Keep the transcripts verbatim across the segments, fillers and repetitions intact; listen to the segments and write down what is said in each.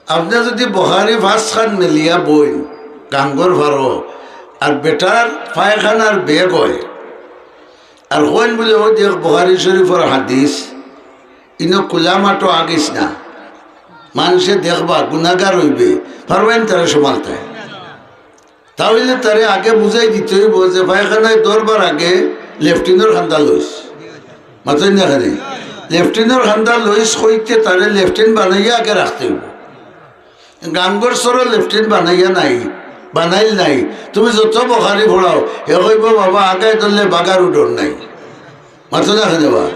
আপনে যুদি বুখারি পাঁচখান মেলিয়া বইন, গাঙ্গর ফারো, আর বেটার পায়খানার ব্যাগ অয়, আর কইন বুলে, "অউ দেখ বুখারি শরিফর হাদিস, ইনো খুলা মাঠো আগিস না, মানষে দেখবা, গুনাগার অইবে।" পারবা নি তারে সমালতায়? তা অইলে তারে আগে বুঝাই দিতে অইবো যে পায়খানায় ধরবার আগে লেফটিনর কান্দা লইস। মাতইন না কেনে? লেফটিনর কান্দা লইস কইতে তারে লেফটিন বানাইয়া আগে রাখতে অইবো। গাঙ্গর সরো লেফটিন বানাইয়া নাই, বানাইল নাই। তুমি যত বুখারি পড়াও, হে কইবো, "বাবা, আগায় ধরলে বাগারও ডর নাই।" মাতইন না কেনে বা?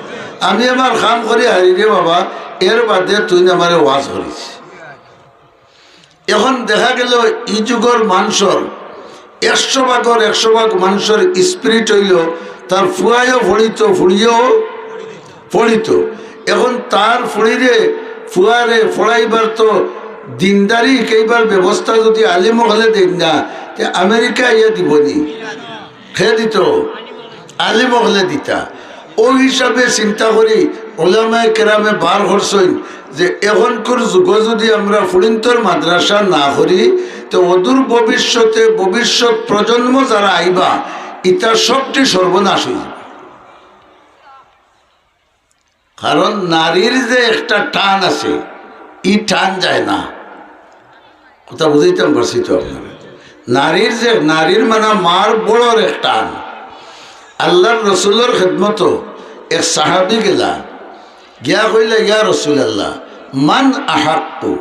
আমি আমার কাম করি হারি রে বাবা, এর বাদে তুইন আমারে ওয়াজ করিস। এখন দেখা গেল ই যুগর মানষর একশো ভাগর একশো ভাগ মানষর spirit অইলো তার ফুয়ায়ও পড়িতো, ফুড়িয়েও পড়িতো। এখন তার ফুড়িরে, ফুয়ারে পড়াইবার তো দিনদারি হিকাইবার ব্যবস্থা যুদি আলিম অকলে দেইন না, তে আমেরিকা আইয়া দিবো নি? কে দিতো? আলিম অকলে দিতা। অউ হিসাবে চিন্তা করি, ওলামায়ে কেরামে বার করছইন যে এখনকুর যুগো যুদি আমরা ফুড়িন্তর মাদ্রাসা না করি, তে অদূর ভবিষ্যতে, ভবিষ্যৎ প্রজন্ম যারা আইবা, ইতা সবটি সর্বনাশ অইযিবো। কারণ নারীর যে একটা টান আছে, ই টান যায় না। কথা বুঝাইতাম পারছি তো আপনারে? নারীর যে, নারীর মানে মার বড়র এক টান। আল্লার রসুলর খেদমতো এক সাহাবী গেলা, গিয়া কইলা, "ইয়া রাসূলুল্লাহ, মান আহাক্কু?"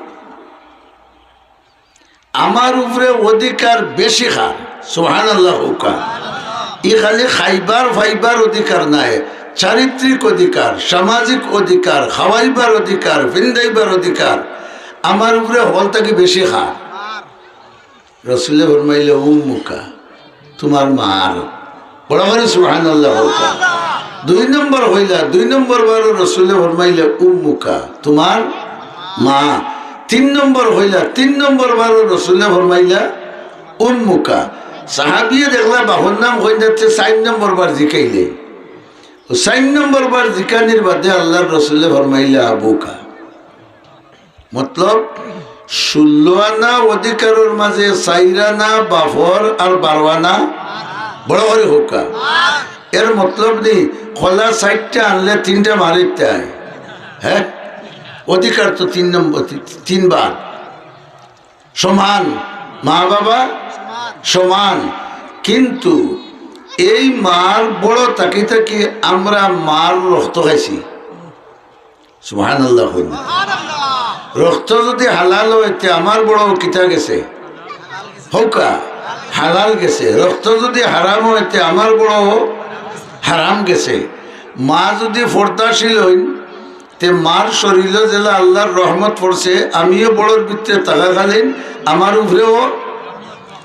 আমার উপরে অধিকার বেশি কার? সুবহানাল্লাহ কউক্কা। ই খালি খাইবার ফাইবার অধিকার নায়, চারিত্রিক অধিকার, সামাজিক অধিকার, খাওয়াইবার অধিকার, ফিন্দাইবার অধিকার, আমার উপরে হকল থাকি বেশি কার? রসুলে ফরমাইলে, "উম্মুকা।" তুমার মার। বড় করি সুবহানাল্লাহ কউক্কা। দুই নম্বর কইলা, দুই নম্বর বারো রসুলে ফরমাইলা, "উম্মুকা", তুমার মা। তিন নম্বর কইলা, তিন নম্বর বারো রসুলে ফরমাইলা, "উম্মুকা।" সাহাবিয়ে দেখলা বাপর নাম কইন যাচ্ছে, চাইর নম্বর বার জিকাইলে। অউ চাইর নম্বর বার জিকানির বাদে আল্লার রসুলে ফরমাইলা, "আবুকা।" মতলব, ষোলো আনা অধিকারর মাঝে চাইর আনা বাপর আর বারো আনা বড় করি কউক্কা। এর মতলব নি, কলা চাইরটা আনলে তিনটা মারিতে অয়। হ্যাঁ, অধিকার তো তিন নম্বর, তি-, তিন ভাগ সমান, মা বাবা সমান, কিন্তু এই মার বড় থাকি থাকি আমরা মার রক্ত খাইছি। সুবহানাল্লাহ কইন। রক্ত যুদি হালাল অয়, তে আমার বড় কিতা গেছে? কউক্কা, হালাল গেছে। রক্ত যুদি হারাম অয়, তে আমার বড় হারাম গেছে। মা যুদি পর্দাশীল অইন, তে মার শরীলো যেলা আল্লার রহমত পড়ছে, আমিও বড়র ভিতরে থাকাকালীন আমার উপরেও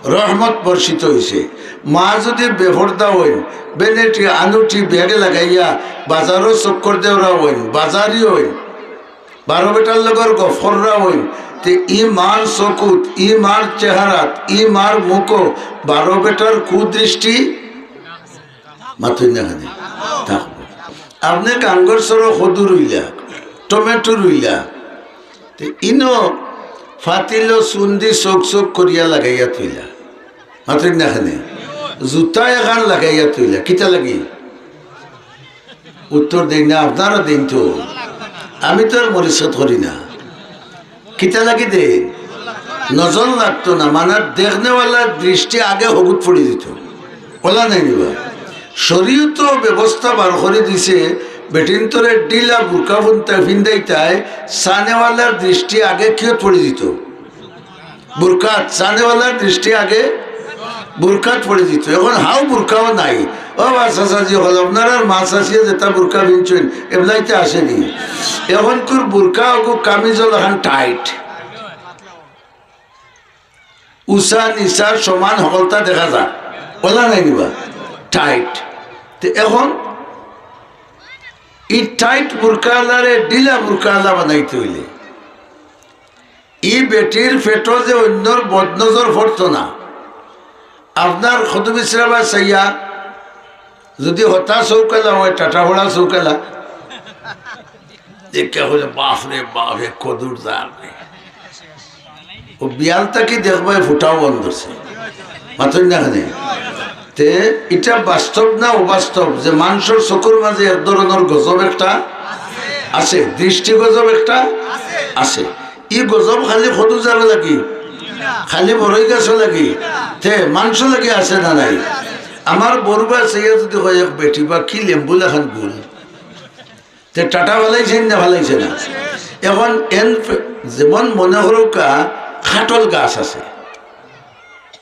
রহমত বর্ষিত অইছে। মা যুদি বেপর্দা অইন, বেনেটি আনুটি ব্যাগে লাগাইয়া বাজারো চক্কর দেওরা অইন, বাজারি অইন, বারো বেটার লগর গফররা অইন, তে ই মার চকুত, ই মার চেহারাত, ই মার মুখো বারো বেটার কুদৃষ্টি মাতইন না কেনে? থাকবো। আপনে গাঙ্গর সরো কদু রুইলা, টমেটো রুইলা, তে ইনো ফাতিলো চুন্দি চোখ চোখ করিয়া লাগাইয়া থইলা। মাতইন না কেনে? জুতা এখান লাগাইয়া থইলা। কিতা লাগি? উত্তর দেইন না, আপনারা দেইন তো। আমি তো আর মরিচত করি না। কিতা লাগি দেইন? নজর লাগতো না, মানে দেখনেওয়ালার দৃষ্টি আগে হগুত পড়ি দিত। ওলা নাই নিবা। শরীয়তো ব্যবস্থা বার করি দিছে, বেটিন্তরে ঢিলা বুরকা ফিন্দাইতায়, চানেওয়ালার দৃষ্টি আগে কিয়ত পড়ি দিত? বুরকাত, চানেওয়ালার দৃষ্টি আগে বুরকাত পড়ি দিত। এখন হাও বুরকাও নাই। ও বা চাচাজি অকল, আপনারার মা চাচিয়ে যেতা বুরকা ফিনছইন, এবলাইতে আছে নি? এখনকুর বুরকা অগু কামিজল এখান tight। উচা নিচা সমান হকলতা দেখা যায়। ওলা নাই নিবা? Tight। তে এখন ই tight বুরকাওয়ালারে ঢিলা বুরকাওয়ালা বানাইতে অইলে ই বেটির পেটো যে অইন্যর বদনজর পড়তো না। আপনার কদু বিচরা বা চাইয়া যুদি হতা চউকালা অয়, টাটা ফড়া চউকালা, দেখিয়া কইলে, "বাফরে বাফ, এ কদুর জার রে।" ও বিয়াল থাকি দেখবায় ফুটাও বন্ধ অইছে। মাতইন না কেনে? তে ইটা বাস্তব না অবাস্তব যে মানষর চকুর মাঝে এক ধরনর গজব একটা আছে, দৃষ্টি গজব একটা আছে। ই গজব খালি খদুজার লাগি, খালি বড়ই গাছর লাগি, তে মানষর লাগি আছে না নাই? আমার বড় ভাই চাইয়া যদি কয়, "এক বেটি বা কি লেম্বু লাখান গুল।" তে টাটা ফালাইছে না ফালাইছে না? এখন এন ফে-, যেমন মনে করুক্কা খাটল গাছ আছে,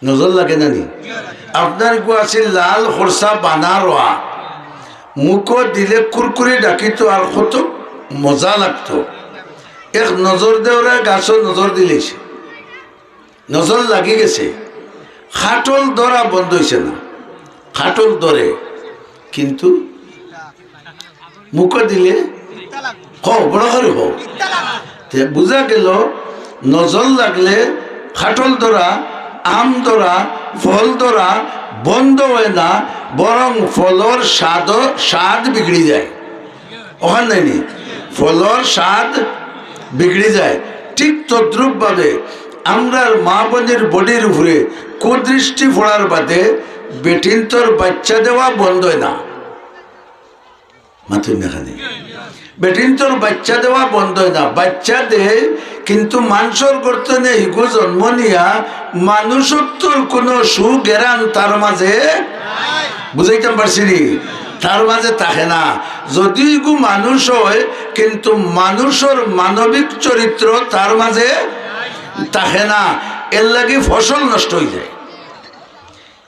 নজর লাগে না নি? আপনার ইগু আছিল লাল খরচা বানা রোয়া, মুখো দিলে কুরকুরে ডাকিতো আর কত মজা লাগতো। এক নজর দেওরা গাছো নজর দিলেছে, নজর লাগি গেছে, খাটল ধরা বন্ধ অইছে না। খাটল ধরে, কিন্তু মুখো দিলে, কও, বড় করি কও। তে বুঝা গেল, নজর লাগলে খাটল ধরা, আম ধরা, ফল ধরা বন্ধ অয় না, বরং ফলর স্বাদ, স্বাদ বিগড়ি যায়। অখান নায়নি, ফলর স্বাদ বিগড়ি যায়। ঠিক তদ্রূপ ভাবে আমরার মা বইনর বডির উপরে কুদৃষ্টি পড়ার বাদে বেটিন্তর বাইচ্চা দেওয়া বন্ধ অয় না। মাতইন না কেনে? বেটিন্তর বাইচ্চা দেওয়া বন্ধ অয় না, বাইচ্চা দেয়, কিন্তু মানষর গর্ত নিয়া হিগু জন্ম নিয়া মানুষত্বর কোনো সুগেরান তার মাঝে, বুঝাইতাম পারছি নি? তার মাঝে থাকে না। যদিও ইগু মানুষ অয়, কিন্তু মানুষর মানবিক চরিত্র তার মাঝে থাকে না, এর লাগি ফসল নষ্ট অই যায়।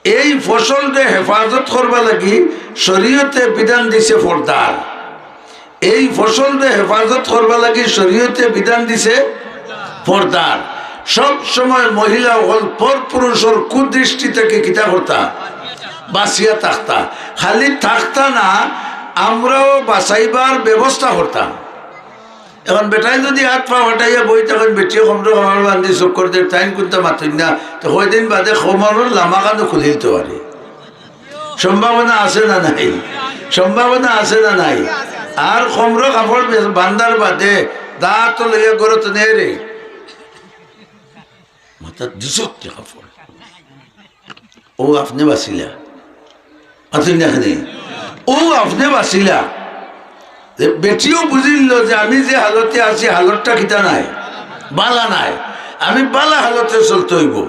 এই ফসলরে হেফাজত করবার লাগি শরীয়তে বিধান দিছে পর্দার। এই ফসলরে হেফাজত করবার লাগি শরীয়তে বিধান দিছে পর্দার। সব সময় মহিলা অকল পর পুরুষর কুদৃষ্টি থাকি কিতা করতা? বাঁচিয়া থাকতা। খালি থাকতা না, আমরাও বাঁচাইবার ব্যবস্থা করতাম। এখন বেটায় যদি আত-পা ফাটাইয়া বই থাকইন, বেটিয়ে কমরো কাপড় বান্ধি চক্কর দের, তাইন কুন্তা মাতইন না, তে কয়দিন বাদে কমরর লামাখানও খুলিলতো পারে। সম্ভাবনা আছে না নাই? সম্ভাবনা আছে না নাই? আর কমরো কাপড় বে-, বান্ধার বাদে দাঁত লইয়া গরত নেরে। মাথাত দিছত কাপড়। ও আপনে বাঁচিলা। মাতইন না কেনে? ও আপনে বাঁচিলা। যে বেটিও বুঝিল যে আমি যে হালতে আছি, হালতটা কিতা নায়, বালা নায়, আমি বালা হালতে চলতে অইবো।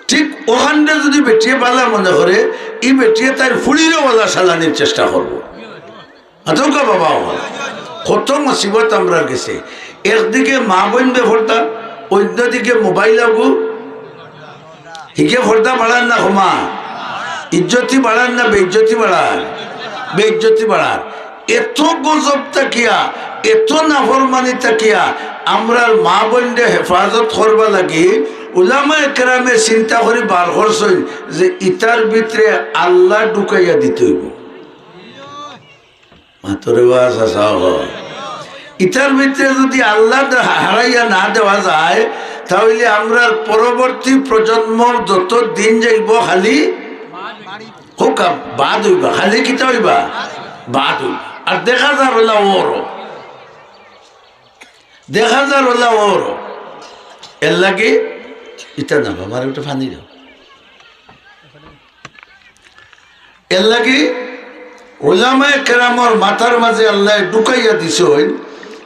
ঠিক অখানরে যদি বেটিয়ে বালা মনে করে, ই বেটিয়ে তাইর ফুড়িরও বালা চালানির চেষ্টা করবো। আতঙ্কা বাবা অকল, কত মুসিবত আমরার গেছে। একদিকে মা বইন বেপর্দা, অন্যদিকে মোবাইল আগু। হিগে পর্দা বাড়ার না কমার? ইজ্জতি বাড়ার না বেইজ্জতি বাড়ার? বেইজ্জতি বাড়ার। এত গজব থাকিয়া, এত নাফরমানি থাকিয়া, আমরার মা বইনরে হেফাজত করবার লাগি উলামায়ে কেরামে চিন্তা করি বার করছইন যে ইতার ভিতরে আল্লাহ ঢুকাইয়া দিতে অইবো। মাতরে বা চাচা অকল। ইতার ভিতরে যদি আল্লাহ দে-, হারাইয়া না দেওয়া যায়, তাইলে আমরার পরবর্তী প্রজন্মর যত দিন যাইবো খালি হোক বাদ অইবা, খালি কিতা অইবা? বাদ অইবা। আর দেখা যার অলা অরো, দেখা যার অলা অরো। এর লাগি ইতা না, আমার একটা পানি দাও। এর লাগি উলামায়ে কেরামর মাথার মাঝে আল্লায় ঢুকাইয়া দিছইন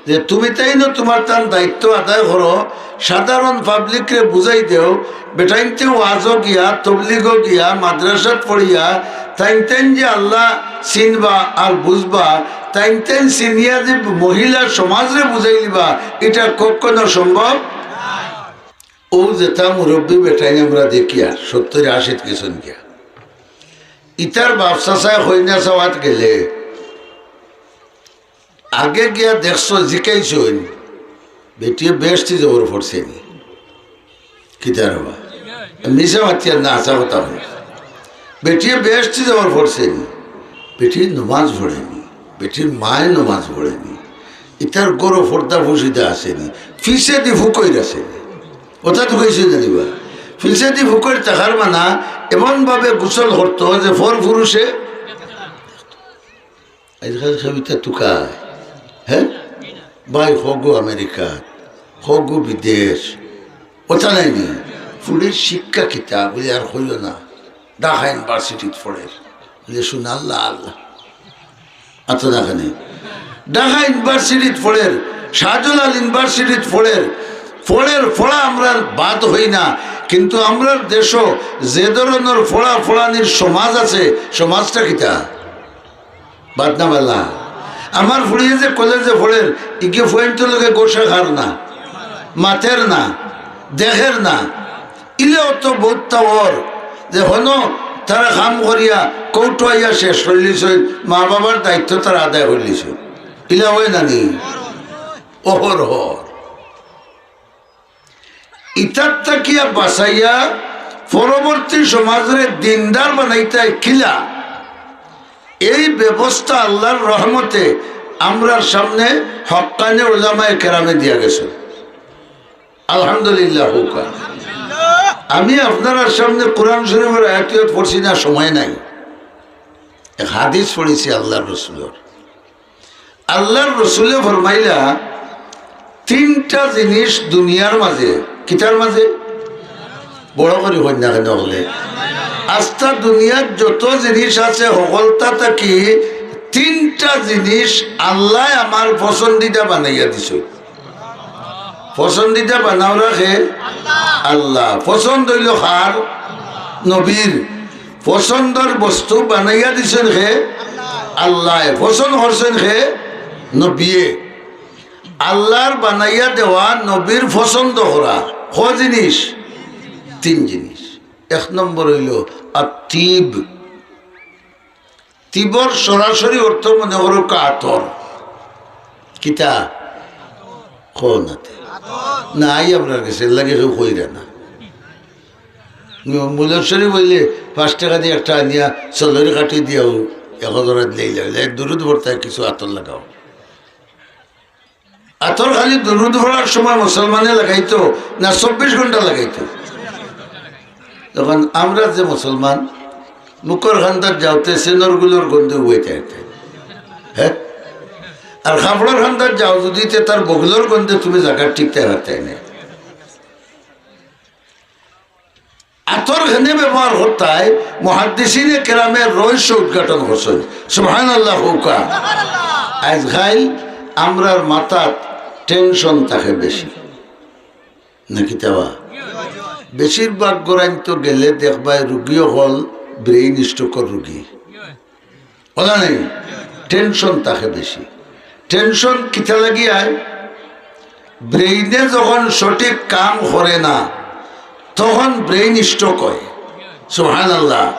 যে তুমি তাইন তুমার তান দায়িত্ব আদায় করো, সাধারণ পাবলিকরে বুঝাই দেও, বেটাইন্তে ওয়াজো গিয়া, তবলিগো গিয়া, মাদ্রাসাত পড়িয়া, তাইন তাইন যে আল্লাহ চিনবা আর বুঝবা, তাইন তাইন চিনিয়া যে মহিলা সমাজরে বুঝাই দিবা, ইটা কখনো সম্ভব। ও যেতা মুরব্বি বেটাইন আমরা দেখিয়া, সত্তর আশিত গেছইন গিয়া। ইতার বাপ চাচায় কইনা চাওয়াত গেলে, আগে গিয়া দেখছো, জিকাইছইন, বেটিয়ে বেহেশতি জবর পড়ছে নি? কিতার বা? মিছা মাতিয়ার না, হাছা কথা কইন। বেটিয়ে বেহেশতি জবর পড়ছে নি? বেটিয়ে নমাজ পড়ে নি? বেটির মায়ে নমাজ পড়ে নি? ইতার ঘরো পর্দা পুশিদা আছে নি? ফিছেদি ফুকইর আছে নি? অতা তো কইছইন না দিবা। ফিছেদি ফুকইর থাকার মানা এমন ভাবে গোসল করতো যে পর পুরুষে আজকাল সব ইতা তুকায়, হ্যাঁ? ভাই, হগু আমেরিকা, হগু বিদেশ, কথা নাইনি? ফুড়ির শিক্ষা কিতা বুলে আর কইও না। ঢাকা ইউনিভার্সিটিত পড়ের। বুলে, "শুনাল্লা আল্লাহ।" আচ্ছা, দেখেনি? ঢাকা ইউনিভার্সিটিত পড়ের, শাহজালাল ইউনিভার্সিটিত পড়ের, পড়ের পড়া আমরার বাদ অয় না, কিন্তু আমরার দেশো যে ধরনর পড়া পড়ানির সমাজ আছে, সমাজটা কিতা? বাদ না বালা। আমার ফুড়িয়ে যে কলেজে পড়ের, ইগে ফুয়াইন্তর লগে গোসা খার না, মাতের না, দেখের না। ইলে অত বউত তাওর যে হনো তারা কাম করিয়া কৌটুয়াইয়া শেষ করলিছইন, মা বাবার দায়িত্ব তারা আদায় করলিছইন। ইলা অয় না নি? অহরহ। ইতার থাকিয়া বাঁচাইয়া পরবর্তী সমাজরে দিনদার বানাইতায় কিলা, এই ব্যবস্থা আল্লাহর রহমতে আমরার সামনে হক্কানে উলামায়ে কেরামে দিয়া গেছে। আলহামদুলিল্লাহ হউকা। আমি আপনারার সামনে কোরআন শরীফর আয়াত পড়ছি না, সময় নাই। এক হাদিস পড়ছি আল্লাহর রসুলর। আল্লাহর রসুলে ফরমাইলা, তিনটা জিনিস দুনিয়ার মাঝে, কিতার মাঝে? বড় করি কইন না কেনে অকলে? আস্তা দুনিয়ার যত জিনিস আছে, হকলতা থাকি তিনটা জিনিস আল্লায় আমার পছন্দিদা বানাইয়া দিছইন। পছন্দিদা বানাওরা কে? আল্লাহ। পছন্দ অইলো কার? নবীর। পছন্দর বস্তু বানাইয়া দিছইন কে? আল্লায়। পছন্দ করছইন কে? নবীয়ে। আল্লাহর বানাইয়া দেওয়া, নবীর পছন্দ করা। ক জিনিস? তিন জিনিস। এক নম্বর অইলো আত-তিব। তিবর সরাসরি অর্থ মনে করো আতর। কিতা? কও না তে। নাই আমরার গেছে, এর লাগি কেউ কইরা না। মি-, মিলাদ শরীফ অইলে পাঁচ টেকা দি একটা আনিয়া চুলর কাঠি দিয়াও এক হাজার দিলেই লাগে। দুরুদ পড়তায় কিছু আতর লাগাও। আতর খালি দুরুদ পড়ার সময় মুসলমানে লাগাইতো না চব্বিশ ঘন্টা লাগাইতো? তখন আমরা যে মুসলমান, মুখর কান্দাত যাওতে সেনর গুলোর গন্ধে উবাইতে আইতে, হ্যাঁ? আর কাপড়র কান্দাত যাও যদি, তে তার বগলর গন্ধে তুমি জাগাত টিকতায় পারতায় না। আতর কেনে ব্যবহার করতায়, মুহাদ্দিসিনে কেরামে রহস্য উদ্ঘাটন করছইন। সুবহানাল্লাহ কউক্কা। আইজকাইল আমরার মাথাত টেনশন থাকে বেশি, না কিতা বা? বেশিরভাগ ঘরো তো গেলে দেখবায় রুগী অকল ব্রেইন স্ট্রোকর রুগী। অলা নাই? টেনশন থাকে বেশি। টেনশন কিতা লাগি অয়? ব্রেইনে যখন সঠিক কাম করে না, তখন ব্রেইন স্ট্রোক অয়। সুবহানাল্লাহ।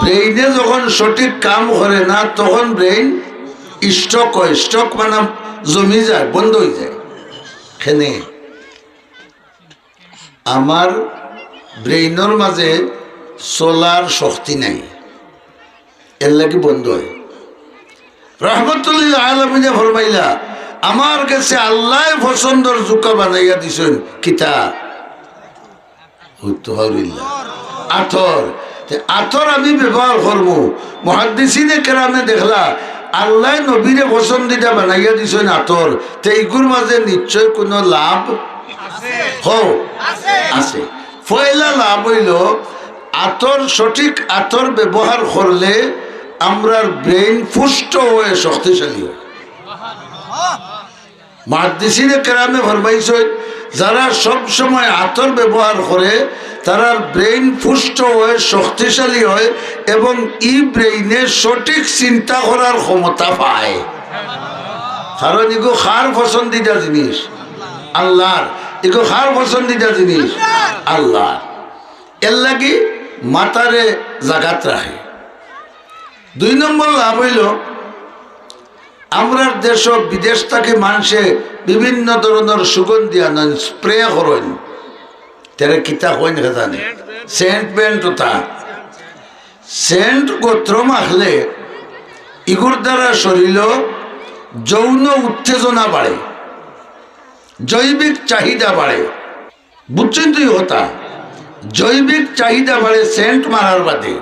ব্রেইনে যখন সঠিক কাম করে না, তখন ব্রেইন স্ট্রোক অয়। স্ট্রোক মানে জমি যায়, বন্ধ অইযায়। কেনে? আমার ব্রেইনর মাঝে চলার শক্তি নাই, এর লাগি বন্ধ অয়। রহমতুল্লিল আলামিনে ফরমাইলা, আমার গেছে আল্লায় পছন্দর জুকা বানাইয়া দিছইন। কিতা? উত্তর হইল আতর। তে আতর আমি ব্যবহার করমু। মুহাদ্দিসিনে কেরামে দেখলা, আল্লায় নবীরে পছন্দিদা বানাইয়া দিছইন আতর, তে ইগুর মাঝে নিশ্চয় কোনো লাভ হো আছে। পয়লা লাভ অইলো, আতর, সঠিক আতর ব্যবহার করলে আমরার ব্রেইন পুষ্ট অয়, শক্তিশালী অয়। মুহাদ্দিসিনে কেরামে ফরমাইছইন, যারা সব সময় আতর ব্যবহার করে, তারার ব্রেইন পুষ্ট অয়, শক্তিশালী অয়, এবং ই ব্রেইনে সঠিক চিন্তা করার ক্ষমতা পায়। কারণ ইগু কার পছন্দিদা জিনিস? আল্লাহর। ইগু কার পছন্দিদা জিনিস? আল্লাহর। এর লাগি মাথারে জাগাত রাখে। দুই নম্বর লাভ অইলো, আমরার দেশো বিদেশ থাকি মানষে বিভিন্ন ধরনর সুগন্ধি আনইন, স্প্রে করইন। তেরে কিতা কইন কে জানে? সেন্ট মেন্ট ওতা। সেন্ট গত্র মাখলে ইগুর দ্বারা শরীলো যৌন উত্তেজনা বাড়ে, জৈবিক চাহিদা বাড়ে। বুঝছইন তো ই কথা? জৈবিক চাহিদা বাড়ে সেন্ট মারার বাদে।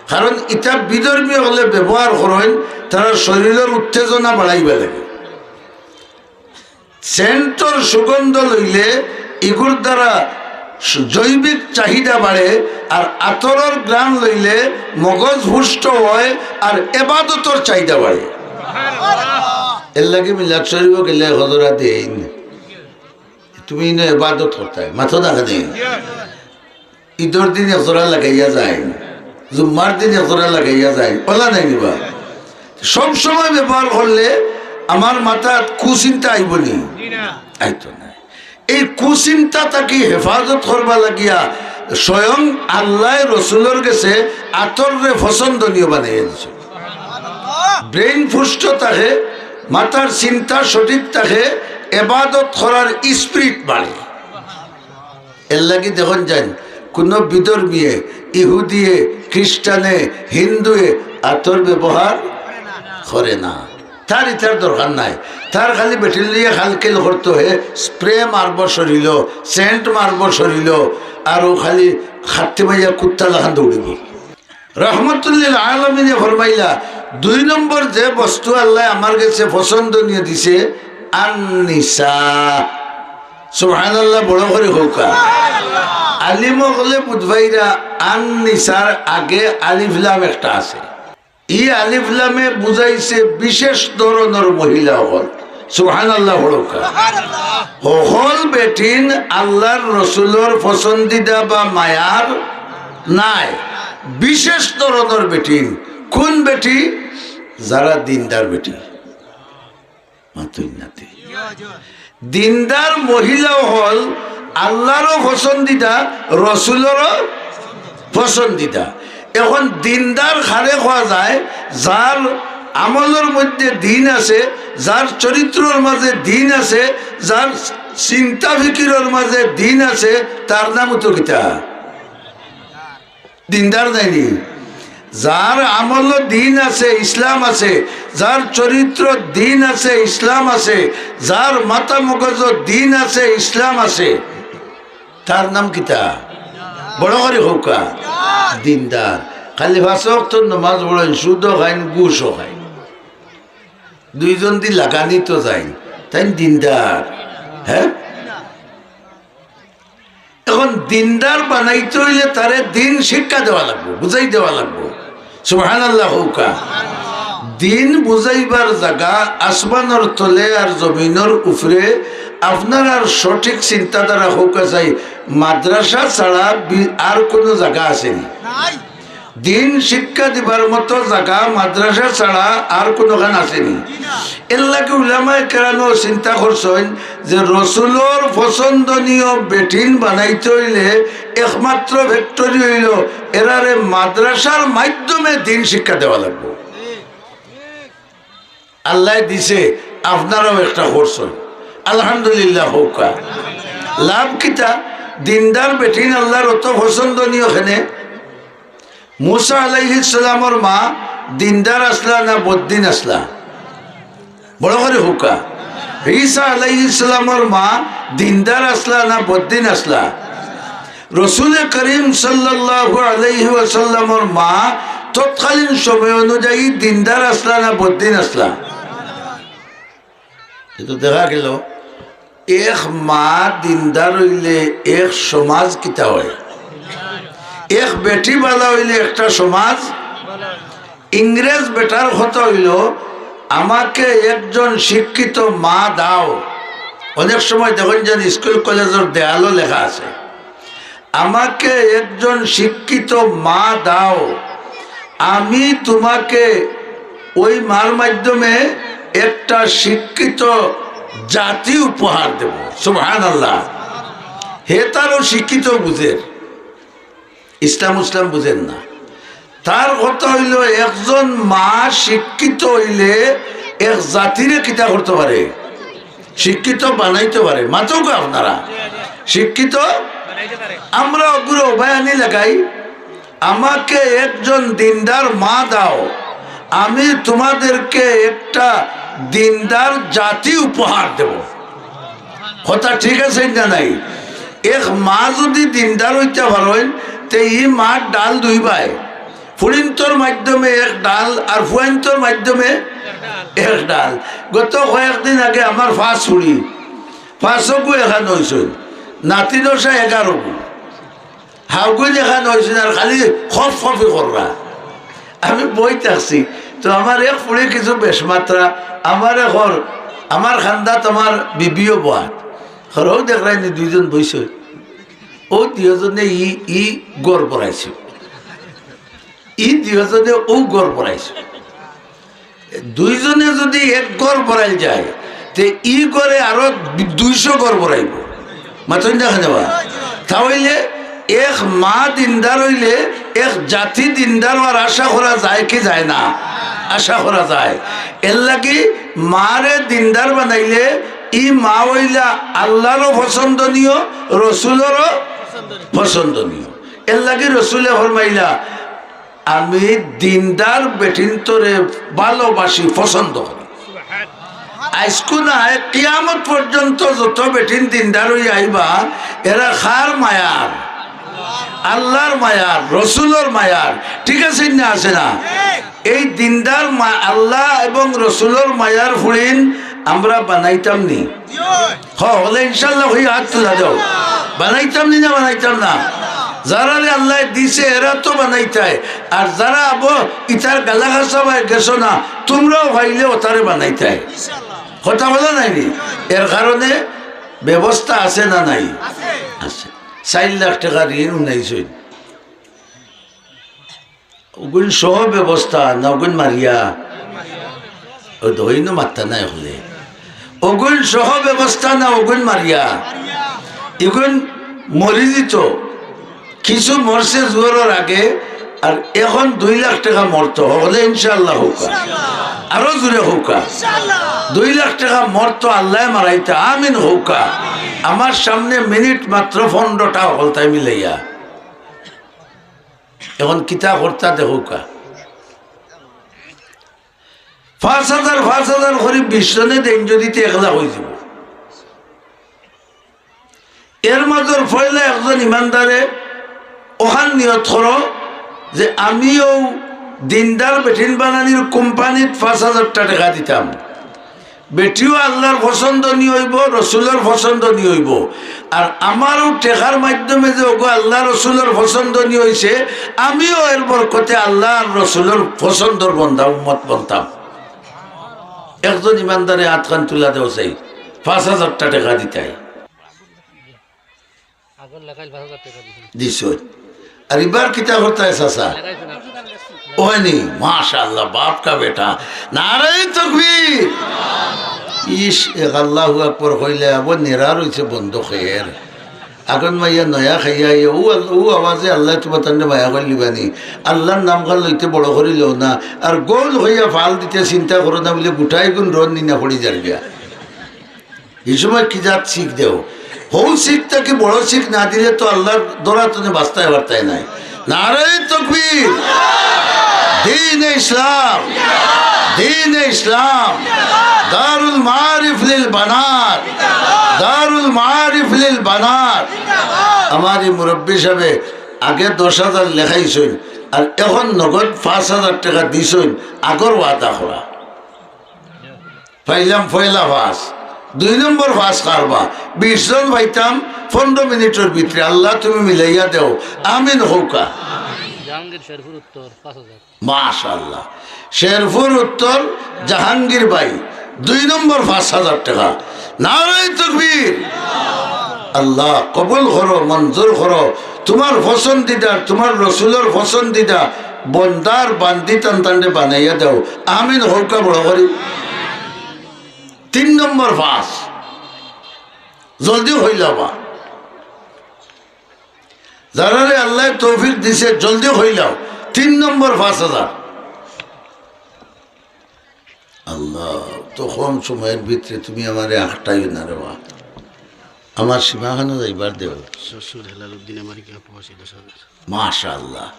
কারণ ইতা বিধর্মী অকলে ব্যবহার করইন, তারার শরীলর উত্তেজনা বাড়াইবার লাগি। সেন্টর সুগন্ধ লইলে ইগুর দ্বারা জৈবিক চাহিদা বাড়ে, আর আতরর ঘ্রাণ লইলে মগজ পুষ্ট অয়, আর এবাদতর চাহিদা বাড়ে। এর লাগি মিলাদ শরীফো গেলে হজরা দেইন, তুমি ইনো এবাদত করতায়, মাথো দেখা দেইন। ঈদর দিন এক জোড়া লাগাইয়া যাইন, জুম্মার দিন এক জোড়া লাগাইয়া যাইন, অলা নায় নি বা? সব সময় ব্যবহার করলে আমার মাথাত কুচিন্তা আইবো নি? আইতো নায়। এই কুচিন্তা থাকি হেফাজত করবার লাগিয়া স্বয়ং আল্লায় রসুলর গেছে আতররে পছন্দনীয় বানাইয়া দিছে। ব্রেইন পুষ্ট থাকে, মাথার চিন্তা সঠিক থাকে, এবাদত করার স্পিরিট বাড়ে। এর লাগি দেখইন যাইন, কুনু বিধর্মীয়ে, ইহুদিয়ে, খ্রিস্টানে, হিন্দুয়ে আতর ব্যবহার করে না। তার ইতার দরকার নাই। তার খালি বেটির লইয়া খালখেল করতো হে, স্প্রে মারবো শরীলো, সেন্ট মারবো শরীলো, আর অউ খালি খাট্টি মাইয়া কুত্তা লাখান দৌড়িবো। রহমতুল্লিল আলামিনে ফরমাইলা, দুই নম্বর যে বস্তু আল্লায় আমার গেছে পছন্দনীয় দিছে, আন নিসা। সুবহানাল্লাহ, বড় করি কউক্কা। আলিম অকলে বুঝবাইরা, আন নিসার আগে আলিফ লাম একটা আছে। ই আলিফ লামে বুঝাইছে বিশেষ ধরনর মহিলা অকল। সুবহানাল্লাহ, বড় কউক্কা। হকল বেটিন আল্লার রসুলর পছন্দিদা বা মায়ার নায়, বিশেষ ধরনর বেটিন। কুন বেটি? যারা দিনদার বেটি। মাতুই নাতে। দিনদার মহিলা অকল আল্লারও পছন্দিদা, রসুলরও পছন্দিদা। এখন দিনদার কারে কওয়া যায়? যার আমলর মধ্যে দিন আছে, যার চরিত্রর মাঝে দিন আছে, যার চিন্তা ফিকিরর মাঝে দিন আছে, তার নাম তো কিতা? দিনদার নায় নি? যার আমলো দিন আছে, ইসলাম আছে, যার চরিত্র দিন আছে, ইসলাম আছে, যার মাথা মগজ দিন আছে, ইসলাম আছে, তার নাম কিতা? বড় করি কউক্কা। দিনদার। খালি পাঁচ ওয়াক্ত নমাজ পড়ইন, সুদও খাইন, ঘুষও খাইন, দুইজন দি লাগানি তো যাইন, তাইন দিনদার। হ্যাঁ, এখন দিনদার বানাইতে অইলে তারে দিন শিক্ষা দেওয়া লাগবো, বুঝাই দেওয়া লাগবো। সুবহানাল্লাহ কউক্কা। দিন বুঝাইবার জাগা আসমানর তলে আর জমিনর উপরে। আপনারার সঠিক চিন্তাধারা কউক্কা চাই, মাদ্রাসা ছাড়া বি-, আর কুনু জাগা আছে নি? দিন শিক্ষা দিবার মতো জাগা মাদ্রাসা ছাড়া আর কুনুখান আছে নি? এর লাগি উলামায়ে কেরামেও চিন্তা করছইন যে রসুলর পছন্দনীয় বেটিন বানাইতে অইলে একমাত্র ফ্যাক্টরি অইলো এরারে মাদ্রাসার মাধ্যমে দিন শিক্ষা দেওয়া লাগবো। আল্লায় দিছে, আপনারাও একটা করছইন, আলহামদুলিল্লাহ কউক্কা। লাভ কিতা? দিনদার বেটিন আল্লার অত পছন্দনীয় কেনে। মুসা আলাইহিস সালামর মা দিনদার আছলা না বদ্দিন আছলা? বড় করি কউক্কা। ঈসা আলাইহিস সালামর মা দিনদার আছলা না বদ্দিন আছলা? রসুলে করিম সাল্লাল্লাহু আলাইহি ওয়াসাল্লামর মা তৎকালীন সময় অনুযায়ী দিনদার আছলা না বদ্দিন আছলা? এ তো দেখা গেল, এক মা দিনদার অইলে এক সমাজ কিতা অয়, এক বেটি বালা অইলে একটা সমাজ। ইংরেজ বেটার কথা অইলো, "আমাকে একজন শিক্ষিত মা দাও।" অনেক সময় দেখইন যেন স্কুল কলেজর দেয়ালও লেখা আছে, "আমাকে একজন শিক্ষিত মা দাও, আমি তোমাকে ওই মার মাধ্যমে একটা শিক্ষিত জাতি উপহার দেব।" সুবহানাল্লাহ। হে তারও শিক্ষিত বুঝের, ইসলাম ইসলাম বুঝের না। তার কথা অইলো, একজন মা শিক্ষিত অইলে এক জাতিরে কিতা করতে পারে? শিক্ষিত বানাইতে পারে। মাতউক্কা আপনারা, শিক্ষিত। আমরা অগুরে অবায়ানি লাগাই, "আমাকে একজন দিনদার মা দাও, আমি তোমাদেরকে একটা দিনদার জাতি উপহার দেব।" কথা ঠিক আছে না নাই? এক মা যদি দিনদার অইতা পারইন, তে ই মার ডাল দুইবায়, ফুড়িন্তর মাধ্যমে এক ডাল আর ফুয়াইন্তর মাধ্যমে এক ডাল। গত কয়েকদিন আগে আমার পাঁচ ফুড়ি, পাঁচগু এখান অইছইন, নাতি দশা এগারোগু। হাউগুন এখান অইছে না, খালি খফ খফি কররা। আমি বই থাকছি, তো আমার এক ফুড়ি কিছু বেশ মাত্রা, আমার এখন, আমার খান্দাত আমার বিবিও বহাত। হরও দেখরাইনি দুইজন বইছে, ও দুইজনে ই ই গড় বড়াইছে, ই দুইজনে ও গড় বড়াইছে। দুইজনে যদি এক ঘর বড়াইল যায়, তে ই ঘরে আরো দুইশো ঘর বড়াইব। মাতইন না কেনে বা? তাহলে এক মা দিনদার অইলে এক জাতি দিনদার অওয়ার আশা করা যায় কি যায় না? আশা করা যায়। এর লাগি মারে দিনদার বানাইলে ই মা অইলা আল্লাহরও পছন্দনীয়, রসুলরও পছন্দনীয়। এর লাগি রসুলে ফরমাইলা, "আমি দিনদার বেটিন্তরে ভালোবাসি, পছন্দ করি।" আইজকু নায়, কিয়ামত পর্যন্ত যত বেটিন দিনদার অইয়া আইবা, এরা কার মায়ার? আল্লাহর মায়ার, রসুলর মায়ার। ঠিক আছে না, আছে না? এই দিনদার মা-, আল্লাহ এবং রসুলর মায়ার ফুড়িন আমরা বানাইতাম নি? হ, হকলে ইনশাআল্লাহ কইয়া হাত তুলা দেও। বানাইতাম নি না বানাইতাম না? যারারে আল্লায় দিছে এরা তো বানাইতায়, আর যারা আবো ইতার গালা খাসা বায় গেছো না, তুমরাও পাইলে অতারে বানাইতায়। কথা বলা নাই নি? এর কারণে ব্যবস্থা আছে না নাই? আছে। চাইর লাখ টেকা ঋণ উনাইছইন। অগুন সহ ব্যবস্থা না অগুন মারিয়া? ও দইন মাত্তা নাই হকলে। অগুন সহ ব্যবস্থা না অগুন মারিয়া? ইগুন মরি যিত। কিছু মরছে জুয়ারর আগে, আর এখন দুই লাখ টেকা মরতো, হকলে ইনশাআল্লাহ কউক্কা। আরো জোরে কউক্কা। দুই লাখ টেকা মরতো, আল্লায় মারাইতা, আমিন কউক্কা। আমার সামনে মিনিট মাত্র পনেরোটা, হকলতায় মিলাইয়া। এখন কিতা করতা দেখউক্কা। পাঁচ হাজার, পাঁচ হাজার করি বিশ জনে দেইন যদি, তে এক লাখ অইযিবো। এর মাজর পয়লা একজন ইমানদারে অখান নিয়ত করো যে আমিও দিনদার বেটিন বানানির কোম্পানিত পাঁচ হাজারটা টেকা দিতাম। বেটিও আল্লাহর পছন্দনীয় অইবো, রসুলর পছন্দনীয় অইবো। আর আমারও টেকার মাধ্যমে যে ওগো আল্লাহ রসুলর পছন্দনীয় অইছে, আমিও এর বরকতে আল্লাহ আর রসুলর পছন্দর বন্দা উম্মত বনতাম। একজন ইমানদারে আতখান তুলা দেও চাই, পাঁচ হাজারটা টেকা দিতায়। আগর লেখাইল পাঁচ হাজার টেকা দিছইন। দিছইন। আর ইবার কিতা করতায় চাচা? লেখাইছে না। অয়নি, মাশাআল্লাহ, বাপ কা বেটা। নারায়ে তকবীর। ইশ, এক আল্লাহু আকবার কইলে আবার নেড়া রইছে বন্ধ খের। আগন মাইয়া নয়া খাইয়া আইয়া, ও আল-, ও আওয়াজে আল্লায় তুমার তানরে মায়া করিলিবানি। আল্লাহর নাম খান লইতে বড় করিলেও না। আর গোল হইয়া ফাল দিতে চিন্তা করো না বলে গুটাই গুণ রন নিনা পড়ি যার গিয়া। এই সময় কি জাত শিখ দেও? হউ শিখ থাকি বড় শিখ না দিলে তো আল্লাহর দরা তুমি বাঁচতায় পারতায় নাই। নারায়ে তকবীর, দ্বীনে ইসলাম, দ্বীনে ইসলাম, দারুল মাআরিফ লিল বানাত, দারুল মাআরিফ লিল বানাত। আমার এই মুরব্বী সাহেবে আগে দশ হাজার লেখাইছইন, আর এখন নগদ পাঁচ হাজার টেকা দিছইন, আগর ওয়াদা করা। পাইলাম পয়লা পাঁচ, দুই নম্বর পাঁচ কারবা, বিশ জন পাইতাম পনেরো মিনিটর ভিতরে। আল্লাহ তুমি মিলাইয়া দেও, আমিন কউক্কা। জাহাঙ্গীর শেরপুর উত্তর, পাঁচ হাজার। মাশাআল্লাহ, শেরপুর উত্তর জাহাঙ্গীর ভাই, দুই নম্বর পাঁচ হাজার টেকা। নারায়ে তকবীর। আল্লাহ কবুল করো, মঞ্জুর করো। তুমার পছন্দিদার, তুমার রসুলর পছন্দিদা বন্দার বান্দি তান তানরে বানাইয়া দেও। আমিন কউক্কা বড় করি। তিন নম্বর পাঁচ, জলদি কইলাও বা। যারারে আল্লায় তৌফিক দিছে, জলদি কইলাও। তিন নম্বর পাঁচ হাজার। আল্লাহ, তো কম সময়ের ভিতরে তুমি আমারে আটকাইও না রে বা। আমার সীমাখানো যাইবার দেও। শ্বশুর হেলাল উদ্দিন আমেরিকা প্রবাসী দশ হাজার। মাশাআল্লাহ।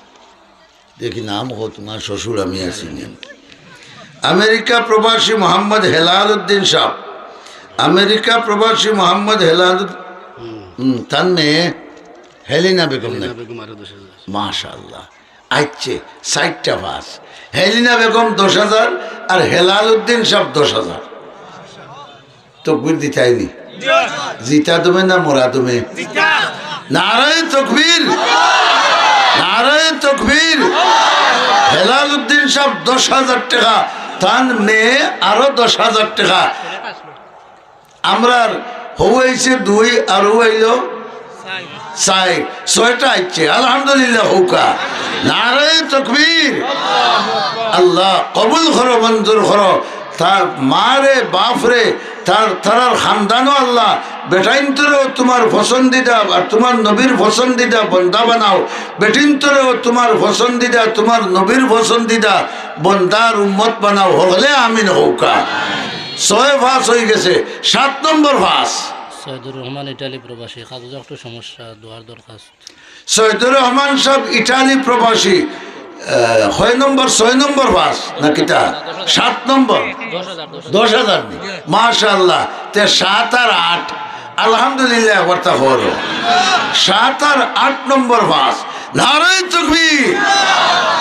দেখি নাম কও, তুমার শ্বশুর আমি আছি নি। আমেরিকা প্রবাসী মোহাম্মদ হেলাল উদ্দিন সাহেব। আমেরিকা প্রবাসী মোহাম্মদ হেলাল উদ-, হুম। হুম, তার মেয়ে হেলিনা বেগম না? হেলিনা বেগম আরো দশ হাজার। মাশাআল্লাহ। আইচ্ছে, চাইরটা পাঁচ। হেলিনা বেগম দশ হাজার আর হেলাল উদ্দিন সাহেব দশ হাজার। তকবীর দিতায়নি? জিতা দমে না মরা দমে? নারায়ে তকবীর, নারায়ে তকবীর। হেলাল উদ্দিন সাব দশ হাজার টেকা, তান মেয়ে আরো দশ হাজার টেকা। আমরার হউ আইছে দুই, আর হউ আইলো চাইর, ছয়টা আইছে। আলহামদুলিল্লাহ, হউক্কা। নারায়ে তকবীর। আল্লাহ কবুল করো, মঞ্জুর করো। তার মারে, বাফরে, তার, তারার খানদানো আল্লাহ, বেটাইন্তরেও তুমার পছন্দিদা আর তুমার নবীর পছন্দিদা বন্দা বানাও। বেটিন্তরেও তুমার পছন্দিদা, তুমার নবীর পছন্দিদা বন্দার উম্মত বানাও। হকলে আমিন হউক্কা। ছয় পাস অইগেছে, সাত নম্বর পাস। সৈয়দুর রহমান ইটালি প্রবাসী, কাগজে একটু সমস্যা, দোয়ার দরখাস্ত। সৈয়দুর রহমান সাব ইটালি প্রবাসী, আহ, কয় নম্বর? ছয় নম্বর পাস না কিতা? সাত নম্বর। দশ হাজার নি? মাশাআল্লাহ। তে সাত আর আট, আলহামদুলিল্লাহ, একবার তা হলো। সাত আর আট নম্বর পাস। নারায়ে তকবীর।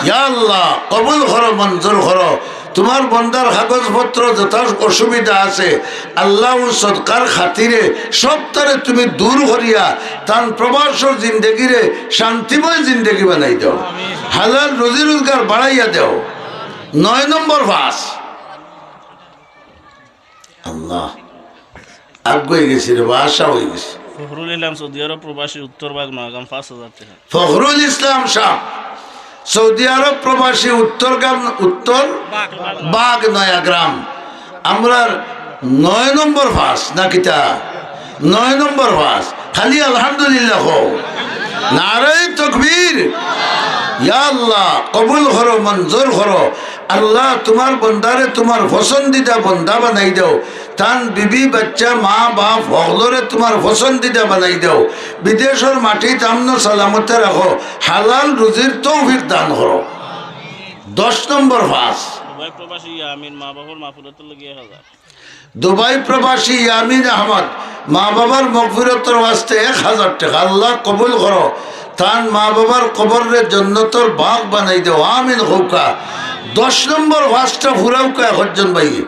ইয়া আল্লাহ, কবুল করো, মঞ্জুর করো। তুমার বন্দার কাগজপত্র যত অসুবিধা আছে, আল্লাহ, অউ সদকার খাতিরে সবতারে তুমি দূর করিয়া তান প্রবাসর জিন্দেগিরে শান্তিময় জিন্দেগি বানাই দাও। হালাল রুজি রোজগার বাড়াইয়া দাও। নয় নম্বর পাস। আল্লাহ, আগুয়াই গেছি রে বা, আশা অইগেছে। ফখরুল ইসলাম সৌদি আরব প্রবাসী, উত্তর বাগ নয়াগ্রাম, পাঁচ হাজার টেকা। ফখরুল ইসলাম সাব সৌদি আরব প্রবাসী, উত্তর গ্রাম, উত্তর বাগ নয়াগ্রাম। আমরার নয় নম্বর পাস না কিতা? নয় নম্বর পাস। খালি আলহামদুলিল্লাহ কও। নারায়ে তকবীর। ইয়া আল্লাহ, কবুল করো, মঞ্জুর করো। আল্লাহ, তুমার বন্দারে তুমার পছন্দিদা বন্দা বানাই দাও। তান বিবি, বাচ্চা, মা, বাফ হকলরে তুমার পছন্দিদা বানাই দাও। বিদেশর মাটিত আমন সালামতে রাখো। হালাল রুজির তৌফিক দান করো। দশ নম্বর পাস। দুবাই প্রবাসী ইয়ামিন, মা বাবার মাগফিরাতর লাগি এক হাজার। দুবাই প্রবাসী ইয়ামিন আহমদ, মা বাবার মাগফিরাতর ওয়াস্তে এক হাজার টেকা। আল্লাহ কবুল করো। তান মা বাবার কবররে জন্নতর বাগ বানাই দাও। আমিন কউক্কা। দশ নম্বর পাসটা ফুরাউক্কা একজন ভাই।